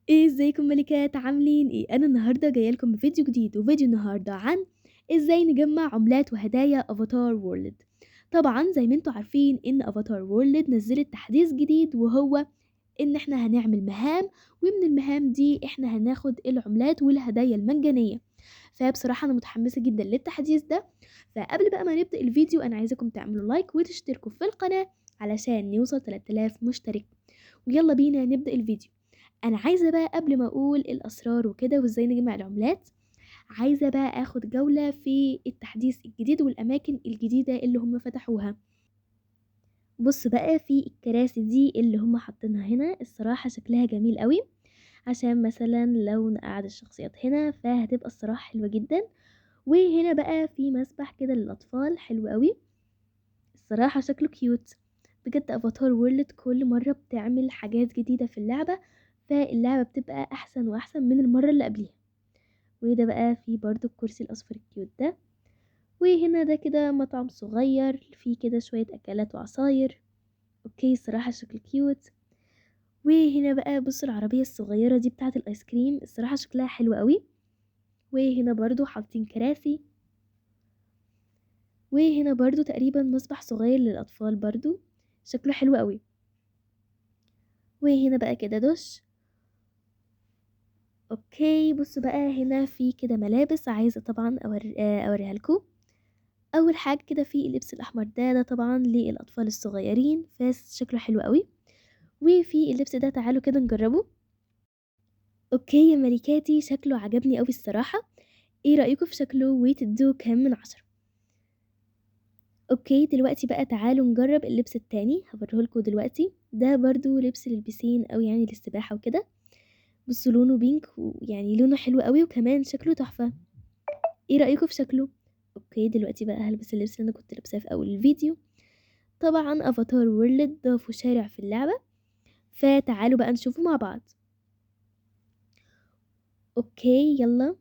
إيه ازيكم ملكات، عاملين ايه؟ انا النهارده جاية لكم بفيديو جديد، وفيديو النهارده عن ازاي نجمع عملات وهدايا Avatar World. طبعا زي ما انتم عارفين ان Avatar World نزلت تحديث جديد، وهو ان احنا هنعمل مهام، ومن المهام دي احنا هناخد العملات والهدايا المجانية. فبصراحة انا متحمسة جدا للتحديث ده. فقبل بقى ما نبدا الفيديو انا عايزاكم تعملوا like وتشتركوا في القناة علشان نوصل 3000 مشترك. ويلا بينا نبدا الفيديو. انا عايزه بقى قبل ما اقول الاسرار وكده وازاي نجمع العملات، عايزه بقى اخد جولة في التحديث الجديد والاماكن الجديدة اللي هم فتحوها. بص بقى في الكراسي دي اللي هم حاطينها هنا، الصراحة شكلها جميل قوي، عشان مثلا لو نقعد الشخصيات هنا فهتبقى الصراحة حلوة جدا. وهنا بقى في مسبح كده للاطفال حلو قوي، الصراحة شكله cute بجد. Avatar World كل مرة بتعمل حاجات جديدة في اللعبة، فاللعبة بتبقى احسن واحسن من المرة اللي قبليها. وده بقى في برضو الكرسي الاصفر ال cute ده. وهنا ده كده مطعم صغير فيه كده شوية اكلات وعصاير، okay الصراحة شكل cute. وهنا بقى بصوا العربية الصغيرة دي بتاعة الايس كريم، الصراحة شكلها حلو قوي. وهنا برضو حاطين كراسي. وهنا برضو تقريبا مسبح صغير للاطفال برضو شكله حلو قوي. وهنا بقى كده دش. okay بصوا بقى هنا في كده ملابس عايزه طبعا اوريها لكم. اول حاجة كده في اللبس الاحمر ده طبعا للاطفال الصغيرين فشكله حلو قوي. وفي اللبس ده تعالوا كده نجربه. okay يا ملكاتي شكله عجبني قوي الصراحة. ايه رايكم في شكله وتدوه كام من 10؟ okay دلوقتي بقى تعالوا نجرب اللبس التاني هوريهولكوا دلوقتي. ده برضو لبس للبسين او يعني للسباحه وكده. بصوا لونه pink ويعني لونه حلو قوي وكمان شكله تحفة. ايه رايكم في شكله؟ okay دلوقتي بقى هلبس اللبس اللي انا كنت لابساه في اول الفيديو. طبعا Avatar World ضافوا شارع في اللعبة، فتعالوا بقى نشوفه مع بعض. okay يلا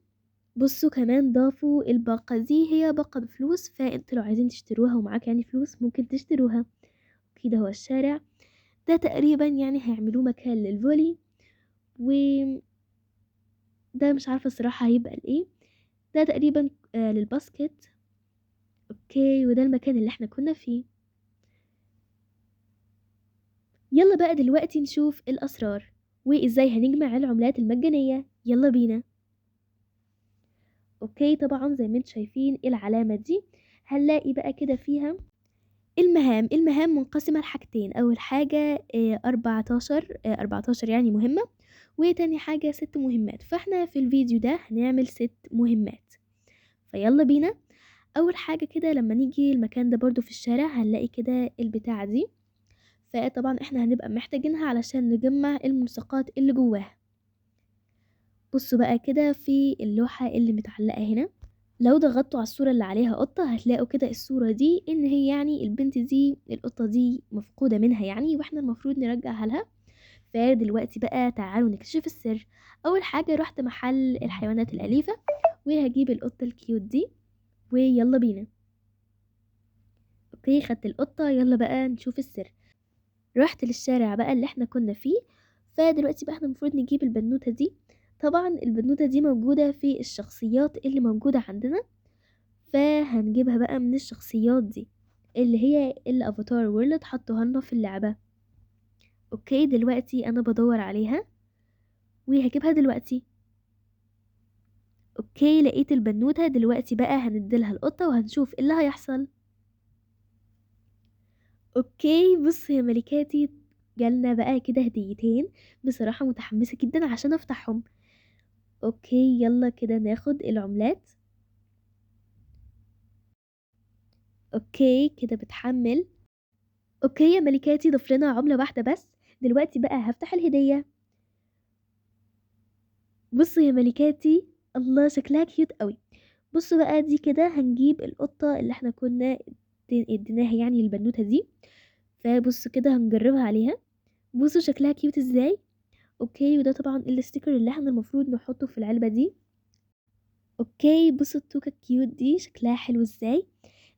بصوا كمان ضافوا الباقه دي، هي باقه بفلوس، فانتوا لو عايزين تشتروها ومعاك يعني فلوس ممكن تشتروها. okay ده هو الشارع ده تقريبا يعني هيعملوه مكان لل volley، و ده مش عارفه الصراحة هيبقى لايه، ده تقريبا لل basket. okay وده المكان اللي احنا كنا فيه. يلا بقى دلوقتي نشوف الاسرار وازاي هنجمع العملات المجانية، يلا بينا. okay طبعا زي ما انتم شايفين العلامة دي هنلاقي بقى كده فيها المهام. المهام منقسمة لحاجتين، اول حاجة 14 يعني مهمة، وتاني حاجة 6 مهمات. فاحنا في الفيديو ده هنعمل 6 مهمات، فيلا بينا. اول حاجة كده لما نيجي المكان ده برضو في الشارع هنلاقي كده البتاعة دي، فطبعا احنا هنبقى محتاجينها علشان نجمع الملصقات اللي جواها. بصوا بقى كده في اللوحة اللي متعلقة هنا، لو ضغطتوا على الصورة اللي عليها قطة هتلاقوا كده الصورة دي ان هي يعني البنت دي القطة دي مفقودة منها يعني، واحنا المفروض نرجعها لها. فدلوقتي بقى تعالوا نكتشف السر. اول حاجة رحت محل الحيوانات الأليفة وهجيب القطة ال cute دي، ويلا بينا. okay خدت القطة، يلا بقى نشوف السر. رحت للشارع بقى اللي احنا كنا فيه، فدلوقتي بقى احنا المفروض نجيب البنوتة دي. طبعا البنوتة دي موجودة في الشخصيات اللي موجودة عندنا، فهنجيبها بقى من الشخصيات دي اللي هي اللي Avatar World حطوها لنا في اللعبة. okay دلوقتي انا بدور عليها وهجيبها دلوقتي. okay لقيت البنوتة، دلوقتي بقى هنديلها القطة وهنشوف ايه اللي هيحصل. okay بصوا يا ملكاتي جالنا بقى كده هديتين، بصراحة متحمسة جدا عشان افتحهم. okay يلا كده ناخد العملات. okay كده بتحمل. okay يا ملكاتي ضاف لنا عملة واحدة بس، دلوقتي بقى هفتح الهدية. بصوا يا ملكاتي الله شكلها cute قوي. بصوا بقى دي كده هنجيب القطة اللي احنا كنا اديناها يعني للبنوتة دي، فبصوا كده هنجربها عليها. بصوا شكلها cute ازاي. okay وده طبعا ال sticker اللي احنا المفروض نحطه في العلبة دي. okay بصوا التوكة ال cute دي شكلها حلو ازاي.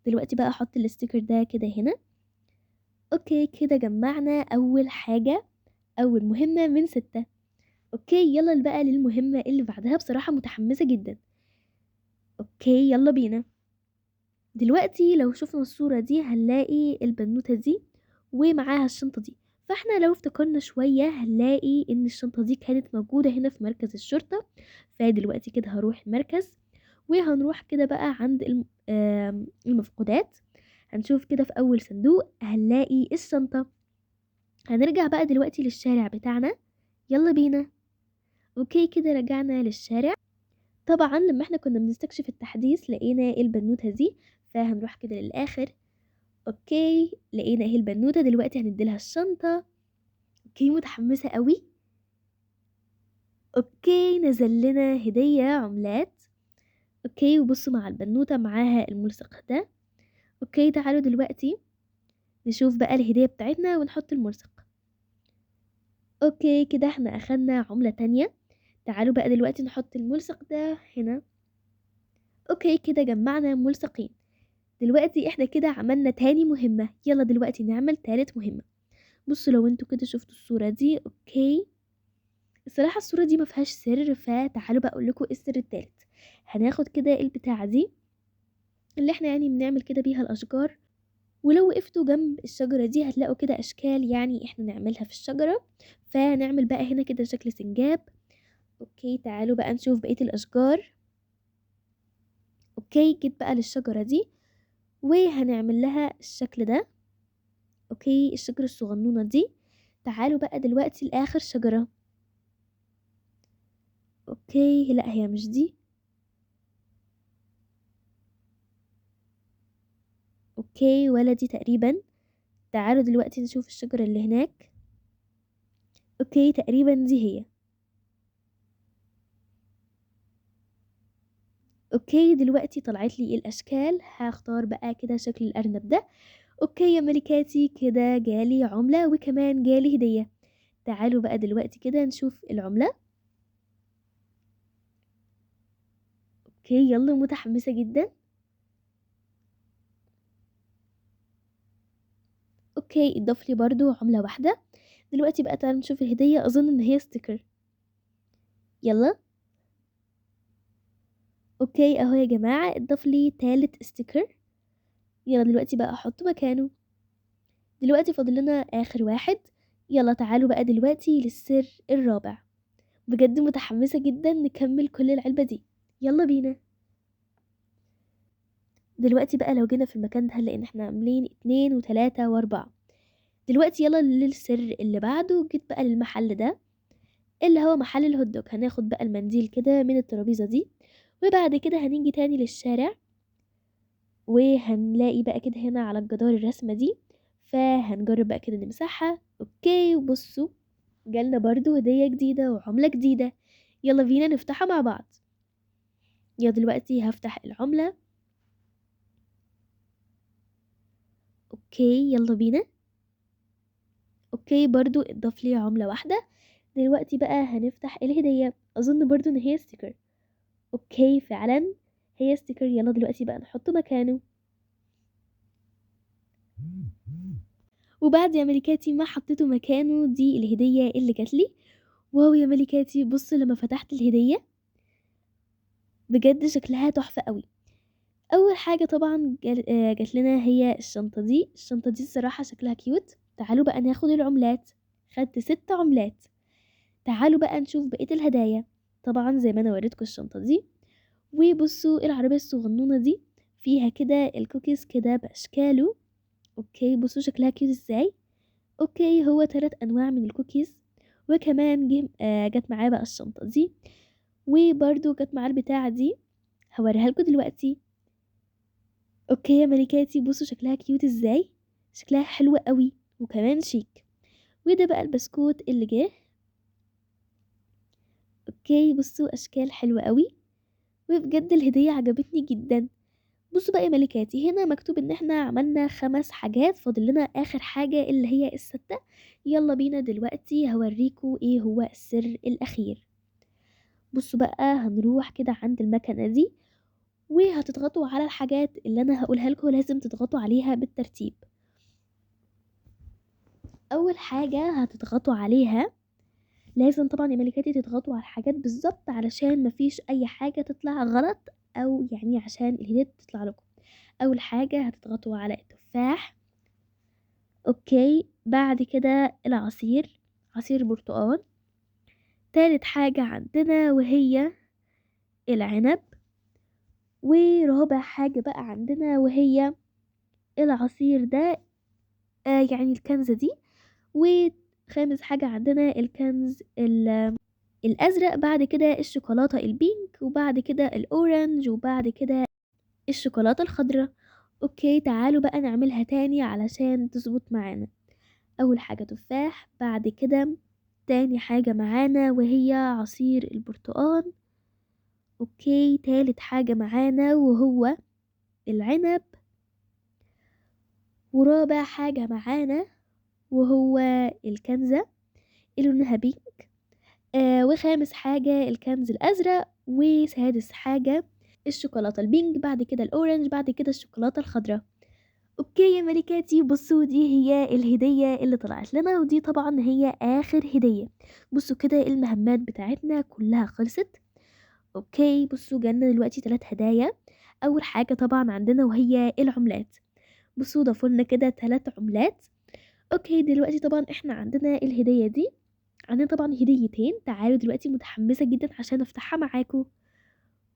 دلوقتي بقى احط ال sticker ده كده هنا. okay كده جمعنا اول حاجة، اول مهمة من 6. okay يلا بقى للمهمة اللي بعدها، بصراحة متحمسة جدا. okay يلا بينا. دلوقتي لو شفنا الصورة دي هنلاقي البنوتة دي ومعاها الشنطة دي، فاحنا لو افتكرنا شوية هنلاقي ان الشنطة دي كانت موجودة هنا في مركز الشرطة. فدلوقتي كده هروح المركز، وهنروح كده بقى عند المفقودات، هنشوف كده في اول صندوق هنلاقي الشنطة. هنرجع بقى دلوقتي للشارع بتاعنا، يلا بينا. okay كده رجعنا للشارع. طبعا لما احنا كنا بنستكشف التحديث لقينا البنوتة دي، فهنروح كده للاخر. okay لقينا اهي البنوتة، دلوقتي هنديلها الشنطة. okay متحمسة قوي. okay نزل لنا هدية عملات. okay وبصوا مع البنوتة معاها الملصق ده. okay تعالوا دلوقتي نشوف بقى الهدية بتاعتنا ونحط الملصق. okay كده احنا اخدنا عملة تانية، تعالوا بقى دلوقتي نحط الملصق ده هنا. okay كده جمعنا ملصقين. دلوقتي احنا كده عملنا تاني مهمة، يلا دلوقتي نعمل تالت مهمة. بصوا لو انتوا كده شفتوا الصورة دي، okay الصراحة الصورة دي ما فيهاش سر، فتعالوا بقى اقول لكم السر التالت. هناخد كده البتاعة دي اللي احنا يعني بنعمل كده بيها الاشجار، ولو وقفتوا جنب الشجرة دي هتلاقوا كده اشكال يعني احنا نعملها في الشجرة، فنعمل بقى هنا كده شكل سنجاب. okay تعالوا بقى نشوف بقية الاشجار. okay جيت بقى للشجرة دي وهنعمل لها الشكل ده. okay الشجرة الصغنونة دي. تعالوا بقى دلوقتي لآخر شجرة. okay لا هي مش دي. okay ولا دي تقريبا. تعالوا دلوقتي نشوف الشجرة اللي هناك. okay تقريبا دي هي. okay دلوقتي طلعت لي الاشكال، هختار بقى كده شكل الارنب ده. okay يا ملكاتي كده جالي عملة وكمان جالي هدية. تعالوا بقى دلوقتي كده نشوف العملة. okay يلا متحمسة جدا. okay اضاف لي برضو عملة واحدة. دلوقتي بقى تعالوا نشوف الهدية، اظن ان هي sticker. يلا okay اهو يا جماعة اضاف لي تالت sticker. يلا دلوقتي بقى احطه مكانه. دلوقتي فاضل لنا اخر واحد. يلا تعالوا بقى دلوقتي للسر الرابع. بجد متحمسة جدا نكمل كل العلبة دي، يلا بينا. دلوقتي بقى لو جينا في المكان ده هنلاقي ان احنا عاملين 2 و3 و4. دلوقتي يلا للسر اللي بعده. جيت بقى للمحل ده اللي هو محل الهوت دوج. هناخد بقى المنديل كده من الترابيزة دي، وبعد كده هنيجي تاني للشارع وهنلاقي بقى كده هنا على الجدار الرسمة دي، فهنجرب بقى كده نمسحها. okay وبصوا جالنا برضو هدية جديدة وعملة جديدة، يلا بينا نفتحها مع بعض. يلا دلوقتي هفتح العملة. okay يلا بينا. okay برضو اضاف لي عملة واحدة. دلوقتي بقى هنفتح الهدية، اظن برضو ان هي sticker. okay فعلا هي sticker. يلا دلوقتي بقى نحطه مكانه. وبعد يا ملكاتي ما حطيته مكانه دي الهدية اللي جاتلي. wow يا ملكاتي بصوا لما فتحت الهدية بجد شكلها تحفة قوي. اول حاجة طبعا جات لنا هي الشنطة دي. الشنطة دي الصراحة شكلها cute. تعالوا بقى ناخد العملات، خدت 6 عملات. تعالوا بقى نشوف بقية الهدايا. طبعا زي ما انا وريتكم الشنطة دي، وبصوا العربية الصغنونة دي فيها كده الكوكيز كده بأشكاله. okay بصوا شكلها cute ازاي. okay هو 3 انواع من الكوكيز، وكمان جت معاه بقى الشنطة دي، وبرده جت معاه البتاعة دي هوريها لكم دلوقتي. okay يا ملكاتي بصوا شكلها cute ازاي، شكلها حلو قوي وكمان شيك. وده بقى البسكوت اللي جه. okay بصوا اشكال حلوة قوي، وبجد الهدية عجبتني جدا. بصوا بقى يا ملكاتي هنا مكتوب ان احنا عملنا 5 حاجات، فاضل لنا اخر حاجة اللي هي الستة. يلا بينا دلوقتي هوريكم ايه هو السر الاخير. بصوا بقى هنروح كده عند المكنة دي، وهتضغطوا على الحاجات اللي انا هقولها لكم، لازم تضغطوا عليها بالترتيب. اول حاجة هتضغطوا عليها لازم طبعا يا ملكاتي تضغطوا على الحاجات بالظبط علشان مفيش اي حاجة تطلع غلط، او يعني عشان الهدية تطلع لكم. اول حاجة هتضغطوا على التفاح، okay، بعد كده العصير، عصير برتقال. تالت حاجة عندنا وهي العنب. ورابع حاجة بقى عندنا وهي العصير ده، يعني الكنزة دي. وخامس حاجة عندنا الكنز الأزرق، بعد كده الشوكولاتة ال pink، وبعد كده ال orange، وبعد كده الشوكولاتة الخضراء. okay، تعالوا بقى نعملها تاني علشان تظبط معانا. أول حاجة تفاح، بعد كده تاني حاجة معانا وهي عصير البرتقال، okay، تالت حاجة معانا وهو العنب، ورابع حاجة معانا وهو الكنزة اللي لونها pink، وخامس حاجة الكنز الأزرق، وسادس حاجة الشوكولاتة ال pink، بعد كده ال orange، بعد كده الشوكولاتة الخضراء. okay يا ملكاتي، بصوا دي هي الهدية اللي طلعت لنا، ودي طبعا هي آخر هدية. بصوا كده المهمات بتاعتنا كلها خلصت. okay، بصوا جالنا دلوقتي 3 هدايا. اول حاجة طبعا عندنا وهي العملات. بصوا ضافولنا كده 3 عملات. okay، دلوقتي طبعا احنا عندنا الهدية دي، عندنا طبعا هديتين. تعالوا دلوقتي متحمسة جدا عشان افتحها معاكم.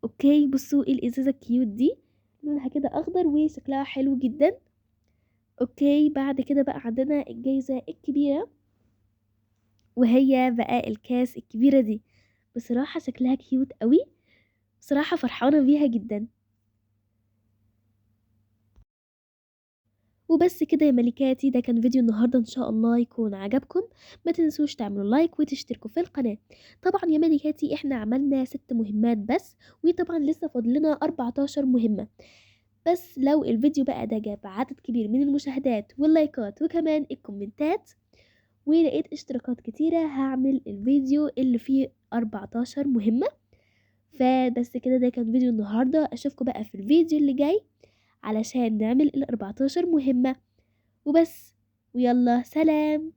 okay، بصوا ايه الازازة ال cute دي، لونها كده اخضر وشكلها حلو جدا. okay، بعد كده بقى عندنا الجايزة الكبيرة وهي بقى الكاس الكبيرة دي. بصراحة شكلها cute قوي، بصراحة فرحانة بيها جدا. وبس كده يا ملكاتي، ده كان فيديو النهاردة، ان شاء الله يكون عجبكم. ما تنسوش تعملوا like وتشتركوا في القناة. طبعا يا ملكاتي احنا عملنا 6 مهمات بس، وطبعا لسه فاضلنا 14 مهمة بس. لو الفيديو بقى ده جاب عدد كبير من المشاهدات واللايكات وكمان الكومنتات ولقيت اشتراكات كتيرة، هعمل الفيديو اللي فيه 14 مهمة. فبس كده، ده كان فيديو النهاردة. اشوفكم بقى في الفيديو اللي جاي علشان نعمل 14 مهمة. وبس، ويلا سلام.